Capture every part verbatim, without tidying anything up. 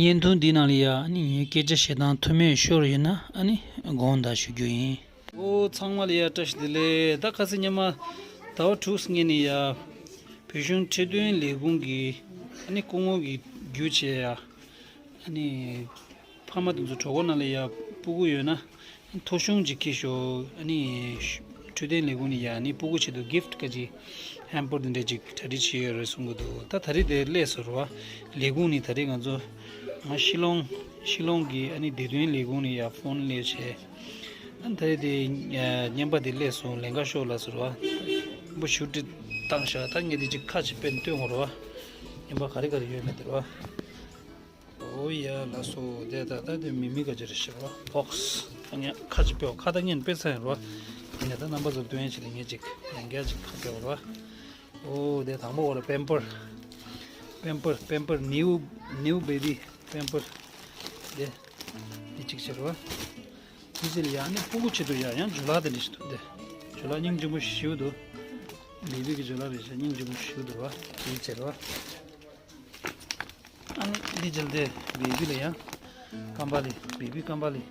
བརྙན་ཐུང་འདི་ནང་ལ་ཡ་ཨ་ནི་ངའི་སྐད་ཆ་བཤད་སྟངས་མཐོ་དམན་ཤོར་ཡོད་ན་ཨ་ནི་དགོངས་དག་ཞུ་རྒྱུ་ཡིན། ཨོ་ཚང་མ་ལ་ཡ་བཀྲ་ཤིས་བདེ་ལེགས། ད་ཁ་སང་ཉི་མ་ཟླ་བ་དྲུག་སྔོན་ནས་ཡ་བོད་གཞུང་འཕྲོད་བསྟེན་ལས་ཁུངས་ཀྱི་ཨ་ནི་སྐུ་ངོ་གིས་བརྒྱུད་བྱས་ཡ་ཨ་ནི་ཕ་མ་དེ་ཚོ་གྲོད་ཁོག་ནང་ལ་ཡ་སྤུ་གུ་ཡོད་ན། ཐོ་གཞུང་ཅིག་འཁྱེར་ཤོག་ཨ་ནི་འཕྲོད་བསྟེན་ལས་ཁུངས་ནས་ཡ་ཨ་ནི་སྤུ་གུ་ཆེད་དུ་གིཕ་ཊི་ག་ཅིག་ཧེམ་པར་དེ་འདྲ་ཅིག་གྲ་སྒྲིག་བྱས་ཡོད་རེད་གསུང་གི་འདུག་ད་ད་རེས་དེ་སླེབས་སོང་རེད་བ། ལས་ཁུངས་ནས་ད་རེས་ང་ཚོ་ང་ཤི་ལོང་ཤི་ལོང་གི་ཨ་ནི་བདེ་དོན་ལས་ཁུངས་ནས་ཡ་ཕོན་སླེབས་བྱས། ཨ་ནི་ད་རེས་དེ་རྔན་པ་དེ་སླེབས་སོང་ལེན་ག་ཤོག་ལབ་སོང་རེད་བ། པོ་ཞུ་འདྲི་བཏང་ཤག་ད་ངས་དེ་ཅིག་ཁ་ཅིག་དཔེ་སྟོན་དགོས་རེད་བ། རྔན་པ་ག་རེ་ག་རེ་ཡོད་མེད་དེ་རེད་བ། ཨོ་ཡ་ལགས་སོ། དེ་ད་ལྟ་དེ་མི་མི་ག་ཅི་རེད་ཤག་བ། བོག་སི། ད་ངས་ཁ་ཅིག་དཔེ་ཁ་བཏགས་སྔོན་དཔེ་ཚར་ཡོད་རེད་བ། ཡིན་ནའི་ད་རྣམ་པ་ཚོར་སྟོན་ཡ་ཅིག་ལ་ངས་ཅིག་ཡང་བསྐྱར་ཅིག་ཁ་དཔེ་ཡོད་རེད་བ། ཨོ་དེ་དང་པོ་བ་ལ་པེམ་པར། པེམ་པར་པེམ་པར་ནིའུ་ནིའུ་བེ་བི་པེམ་པར། དེ་དེ་ཅིག་བྱེད་རེད་བ། དེ་ཅིག་ལ་ཡ་ནི་སྤུ་གུ་ཆེད་དུ་ཡ་ཡང་ཇུ་ལག་དེ་འདྲ་ཞིག་འདུག་དེ་ཇུ་ལག་སྙིང་རྗེ་མོ་ཞེ་པོ་འདུག་བེ་བི་གི་ཇུ་ལག་རེད་ཤག་སྙིང་རྗེ་མོ་ཞེ་པོ་འདུག་བ། དེ་བྱེད་རེད་བ། ཨ་ནི་འདི་བྱས་ཏེ་བེ་བི་ལ་ཡང་ཀམ་པ་ལི་བེ་བི་ཀམ་པ་ལི་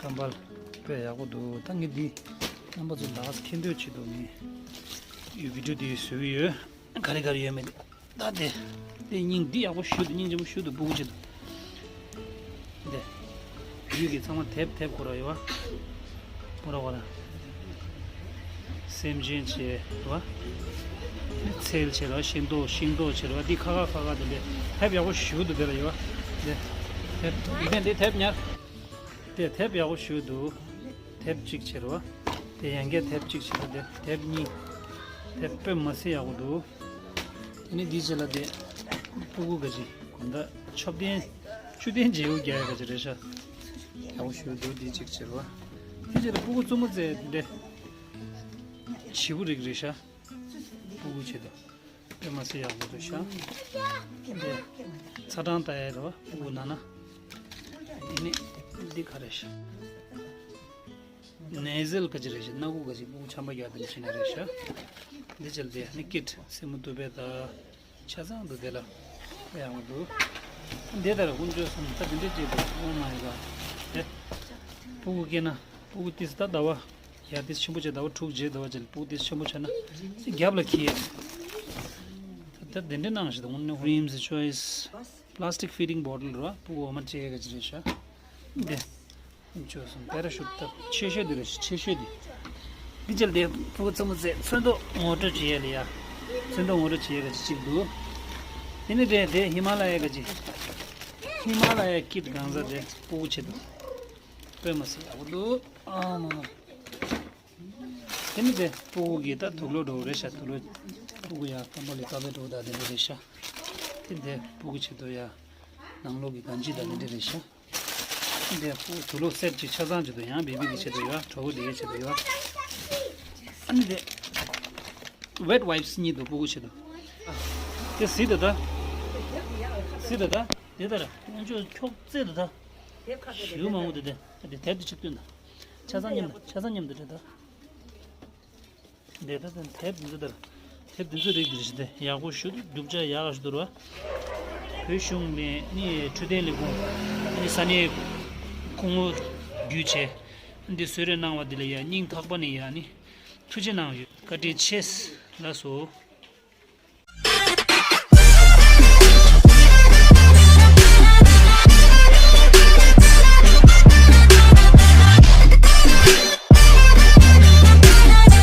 ཀམ་པ་ལི་དཔེ་ཡག་པོ་འདུག་ད་ངས་འདི་རྣམ་པ་ཚོ་ལ་མཁྱེན་འདོད་ཆེད་དུ་ངས་ཡུ་བི་ཌི་ཡོ་འདི་བཟོས་ཀྱི་ཡོད། ག་རེ་ག་རེ་ཡོད་མེད་ད་དེ་དེ་སྙིང་འདི་ཡག་པོ་ཞེ་པོ་འདུག་སྙིང་རྗེ་མོ་ཞེ་པོ་འདུག་སྤུ་གུ་ཆེད་དུ། འདི། ཡུལ་གྱི་ཚང་མ་དེབ་དེབ་ཁོ་ར་ཡོད་བ། ཁོ་ར་ཁོ་ར། སེམས་ཅན་བྱས་བ། ཚལ་བྱས་ར་ཤིང་ཏོག་ཤིང་ཏོག་བྱས་ར་འདི་ཁ་ཁ་ཁ་ཁ་དེ་འདྲས་དེབ་ཡག་པོ་ཞེ་པོ་འདུག་དེ་ལ་ཡོད་བ། འདི། དེབ་འདི་འདི་དེབ་ཉར། དེ་དེབ་ཡག་པོ་ཞེ་པོ་འདུག་དེབ་གཅིག་བྱས་ར་བ། དེ་ཡང་བསྐྱར་དེབ་གཅིག་བྱས་ར་དེ་དེབ་གཉིས། དེབ་དཔེ་མི་སྲིད་ཡག་པོ་འདུག་དེ་ནས་འདི་རྗེས་ལ་དེ། སྤུ་གུ་ག་ཅིག་གོན་ད་མཆོད་རྟེན། མཆོད་རྟེན་མཇལ་ཡུལ་རྒྱག་ཡ་ག་ཅིག་རེད་ཤག་ཡག་པོ་ཞེ་པོ་འདུག་འདི་གཅིག་བྱེད་རོགས། འདི་རྗེས་ལ་སྤུ་གུ་རྩུབ་མོ་རྩེ་འདི་འདྲ། བྱིའུ་རིགས་རེད་ཤག་སྤུ་གུ་ཆེད་དུ། དཔེ་མི་སྲིད་ཡག་པོ་རེད་ཤག་འདི་ཚ་གྲང་ལྟ་ཡ་རེད་བ་སྤུ་གུ་ན་ན། འདི་ནི་འདི་ག་རེད་ཤག་ནེ་ཟལ་ག་ཅིག་རེད་ཤག་སྣ་ཁུག་ག་ཅིག་སྤུ་གུ་ཆམ་པ་རྒྱག་དེ་འདྲ་བྱེད་ན་རེད་ཤག་འདི་བྱས་ལ་དེ་ནི་ཀིཊ་སེན་མོ་གཏུབ་པའི་ད། ཆ་ཚང་འདུག་དེ་ལ། ཡག་པོ་འདུག་འདི་ལྟར་དཀོན་མཆོག་གསུམ་ད་འདི་འདྲས་བྱེད་དགོས་ཨོ་མའི་ག་དེ། སྤུ་གུ་སྐྱེས་ན་སྤུ་གུ་ཏིས་ད་ཟླ་བ། ཡར་ཏིས་ཆེན་པོ་བྱས་ཟླ་བ་དྲུག་རྗེས་ཟླ་བ་བྱས་སྤུ་གུ་ཏིས་ཆེན་པོ་བྱས་ན། རྒྱབ་ལ་འཁྱེར། ད་འདི་འདྲས་ནང་བཞིན་དུ་དངོས་གནས་Dreams Choice Plastic Feeding Bottle ར་སྤུ་གུ་འོ་མ་བཅད་ཡས་ག་ཅིག་རེད་ཤག་འདི། ཆོས་སམ་པེ་ར་ཤུཊ་ད་ཆེ་ཤོས་དེ་རེད་ཆེ་ཤོས་དེ། འདི་ཅལ་དེ་ཕུ་ཚོ་མོ་ཚེ་ཚོན་མདོག་ངོ་སྤྲོད་བྱེད་ཡས་ལ་ཡ། ཚོན་མདོག་ངོ་སྤྲོད་བྱེད་ཡས་ག་ཅིག་ཅིག་འདུག་དེ་ནི་དེ་དེ་ཧི་མ་ལ་ཡའི་ག་ཅིག་ཧི་མ་ལ་ཡའི་ཀིཊ་གང་ཟག་དེ་སྤུ་གུ་ཆེད་དུ། དཔེ་མི་སྲིད་ཡག་པོ་འདུག་ཨ་མ་མ། དེ་ནི་དེ་སྤུ་གུ་གི་ད་དུག་ལོག་འགྲོ་རེད་ཤག་དུག་ལོག་སྤུ་གུ་ཡ་ཀམ་པ་ལི་ཀ་བེ་འགྲོ་ད་དེ་འདྲ་རེད་ཤག་དེ་དེ་སྤུ་གུ་ཆེད་དུ་ཡ། ནང་ལོགས་ཀྱི་གན་ཇི་ད་དེ་འདྲ་རེད་ཤག་འདི་དུག་ལོག་སེཊ་ཅིག་ཆ་ཚང་ཅིག་འདུག་ཡང་བེ་བི་གི་ཆེད་དུ་ཡོད། གྲོགས་པོ་དེའི་ཆེད་དུ་ཡོད། ཨ་ནི་དེ་ཝེཊ་ཝའིབས་གཉིས་འདུག་སྤུ་གུ་ཆེད་དུ། དེ་གཟིགས་དང་ད། གཟིགས་དང་ད། དེ་ལྟར་དཀོན་མཆོག་ཁྱོག་བརྩེ་དང་ད། ཞུ་མང་པོ་དེ་དེ་དེབ་དེ་ཆིག་སྟོན་དང་། ཆ་ཚང་མཉམ་དུ་ཆ་ཚང་མཉམ་དུ་རེད་ད། འདི་ལྟ་དང་དེབ་འདི་ཚོ་ལྟར། དེབ་འདི་ཚོ་རིགས་འདི་རེད་ཤག་དེ་ཡག་པོ་ཞུ་འདུག་རྒྱུ་ཆ་ཡག་ཞུ་འདུག་ར། བོད་གཞུང་ནས་ནི་འཕྲོད་བསྟེན་ལས་ཁུངས་ནི་ས་གནས་ཁོང་ངོ་བརྒྱུད་བྱས། འདི་གསོལ་རས་གནང་བ་འདི་ལ་ཡ་སྙིང་ཐག་པ་ནས་ཡ་ནི་ཐུགས་རྗེ་གནང་ཡོད། བཀའ་དྲིན་ཆེ་ལགས་སོ།